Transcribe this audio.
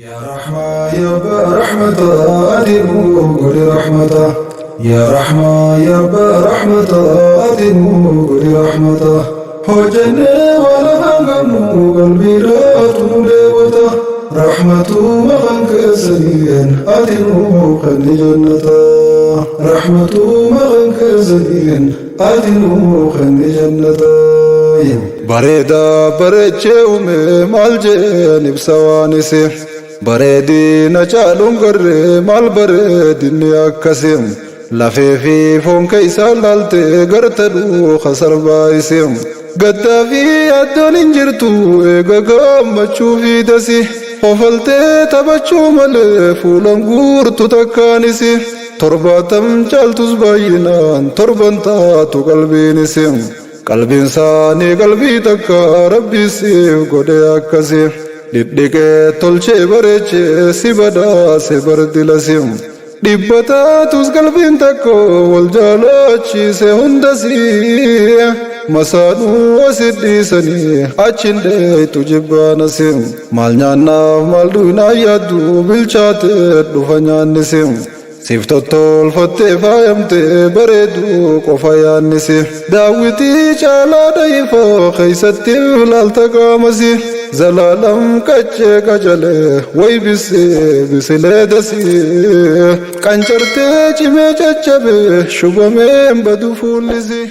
Yaa Rahmaa yaa Abbaa Rahmataa ati nuu godhi rahmata. Yaa Rahmaa yaa Abbaa Rahmataa ati nuu godhi rahmata. Hojjennee waan afaan qabnu qalbiidhaatu nu dheebota. Rahmatuma kan keessaniin ati nuu kenni jannata. Rahmatuma kan keessaniin ati nuu kenni jannata. Bareedaa bareechee uume maal jeen ibsa waan isi. Bareedina caaluun garree maal bareedinni akkasi. Lafee fi foon keessa laaltee garta dhuuka sarbaa isi. Gaddaa fi addoon hin jirtu eega gammachuu fiidasi. Hofaltee taphachuu malee fuulan guurtu takkaanisi. 70 caaltus baay'inaan torban taatu qalbiinisi. Qalbiin isaanii qalbii takka rabbi siif godhe akkasi. Dhidhiqee tolchee bareechee si badhaase bardilasi. Dhibba taatus qalbiin takka wal jaalachiise hundasi. Masaanuu asit dhiisanii achin dheeytu jibbaanasi. Maal nyaannaaf maal dhuynaa yaaddu bilchaatee dhufa nyaannisi. Siif tottolfattee faayamtee bareedu qofa yaannisi. Daawwitii caalaa dhaifoo keeysatti ilaalta qaamasi. Zalaalam qaccee qacalee way bisee bisilee dasii. Qancartee cimee caccabee shubameen badu fuullisi.